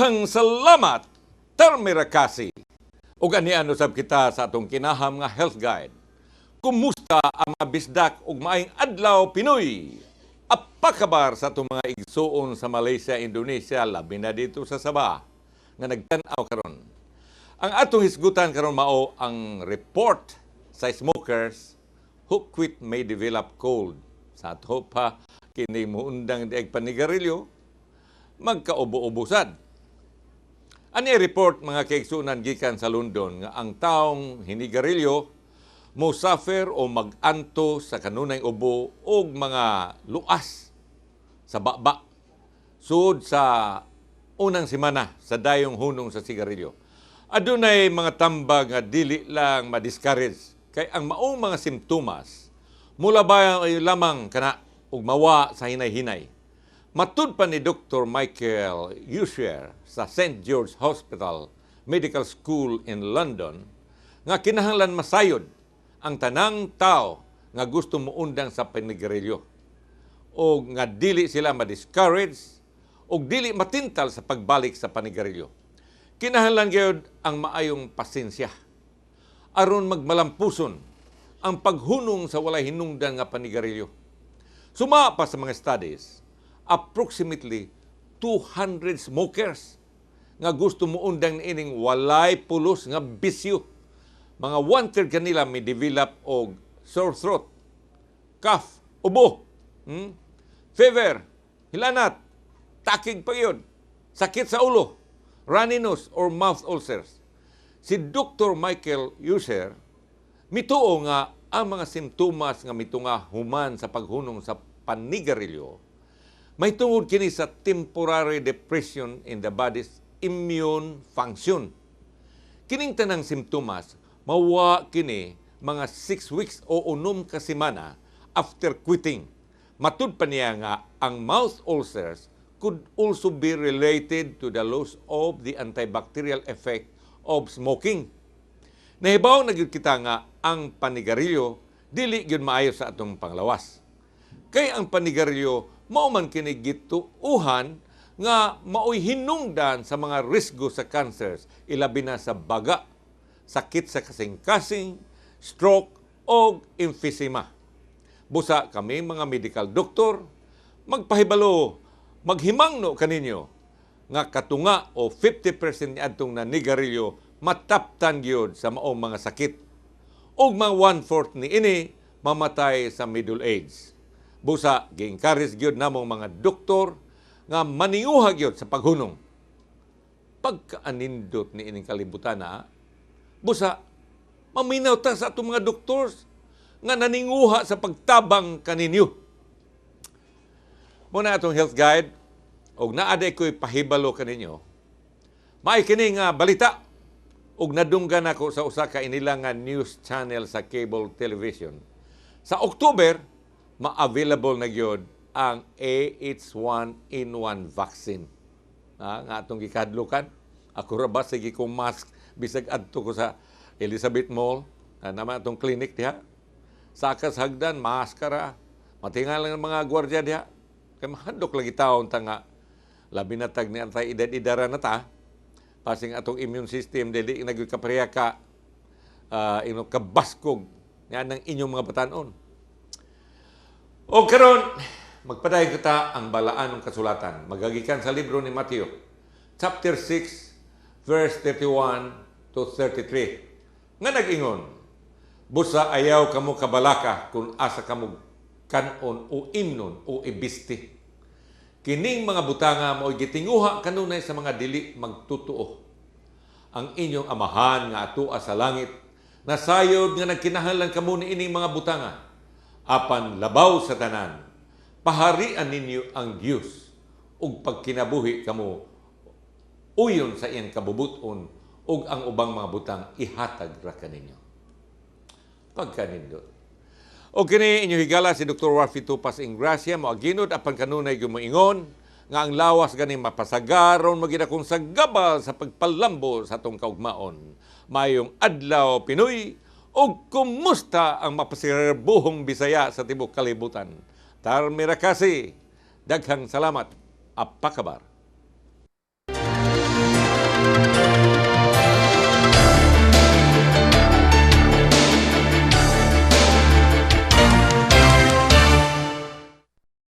Daghang salamat, Terima kasih. Ug anian usab kita sa atong kinaham nga health guide. Kumusta ang mga bisdak ug maayong adlaw, Pinoy? Apa kabar sa atong mga igsuon sa Malaysia, Indonesia, labi na dito sa Sabah nga nagtan-aw karon? Ang atong hisgutan karon mao ang report sa smokers who quit may develop cold. Sa ato pa kini muundang diay panigarilyo, magkaubo-ubo sad. Ani report, mga kaigsunan, gikan sa London nga ang taong hinigarilyo mo suffer o mag-anto sa kanunay ubo og mga luas sa baba sud sa unang semana sa dayong hunong sa sigarilyo. Adunay mga tambag nga dili lang ma-discourage kay ang maong mga simptomas mulabay lamang kana ug mawa sa hinay-hinay. Matud pa ni Dr. Michael Ussher sa St. George Hospital Medical School in London nga kinahanglan masayod ang tanang tao nga gusto muundang sa panigarilyo o nga dili sila ma-discourage o dili matintal sa pagbalik sa panigarilyo. Kinahanglan gyud ang maayong pasensya aron magmalampuson ang paghunong sa walay hinungdan nga panigarilyo. Suma pa sa mga studies, approximately 200 smokers nga gusto muundang ining walay pulos nga bisyo. Mga one-third kanila may develop og sore throat, cough, ubo, fever, hilanat, takig pa yun, sakit sa ulo, runny nose or mouth ulcers. Si Dr. Michael Ussher mituo nga ang mga simptomas nga mitunga human sa paghunong sa panigarilyo may tungod kini sa temporary depression in the body's immune function. Kining tanang simptomas mawa kini mga 6 weeks o 6 ka semana after quitting. Matud pa niya nga ang mouth ulcers could also be related to the loss of the antibacterial effect of smoking. Nahibaw na gyud kita nga ang panigarilyo dili gyud maayo sa atong panglawas. Kay ang panigarilyo mao man kini gituuhan nga maoy hinungdan sa mga risgo sa cancers, ilabi na sa baga, sakit sa kasing-kasing, stroke o emphysema. Busa kami mga medical doctor magpahibalo, maghimangno kaninyo nga katunga o 50% ni adtong nanigarilyo mataptan gyud sa maong mga sakit ug mga one-fourth ni ini mamatay sa middle age. Busa gi-encourage gyud namong mga doktor nga maninguha gyud sa paghunong. Pagkaanindot ni ining kalibutan na, busa maminaw ta sa atong mga doktors nga naninguha sa pagtabang kaninyo. Muna atong health guide og naa diay ko'y pahibalo kaninyo. Maay kini nga balita ug nadunggan ako sa usa ka inila nga news channel sa cable television. Sa October, ma-available na gyud ang AH1N1 vaccine. Ah, nga atong gikadlukan. Ako ra ba sige kong mask bisag adto ko sa Elizabeth Mall, na naman atong clinic diha. Saka sa hagdan, maskara. Matingal lang ang mga gwardiya diha. Kay mahadlok lagi taon ta nga labi na tag ni antay edad-edara na ta. Pasing atong immune system dili na gyud kapareha ka ino kabaskog nga ng inyong mga batanon. O karon magpadayon kita ang balaanong kasulatan. Magagikan sa libro ni Mateo, chapter 6, verse 31 to 33. Nga nag-ingon, "Busa ayaw kamo kabalaka kung asa kamo kanon o imnon o ibisti. Kining mga butanga mao'y gitinguha kanunay sa mga dili magtutuo. Ang inyong amahan nga atua sa langit nasayod nga nagkinahanglan kamo niining mga butanga. Apan labaw sa tanan, paharian ninyo ang Dios ug pagkinabuhi kamo uyon sa iyang kabubuton ug ang ubang mga butang ihatag ra kaninyo." Pagkanindot. O kini inyong higala si Dr. Rafi Tupas Ingracia moaginod apan kanunay gumuingon nga ang lawas gani mapasagaron magid akong sagabal sa pagpalambo sa atong kaugmaon. Mayong adlaw, Pinoy, ug kumusta ang mapasirbuhong Bisaya sa tibok kalibutan? Terima kasih. Daghang salamat. Apa kabar?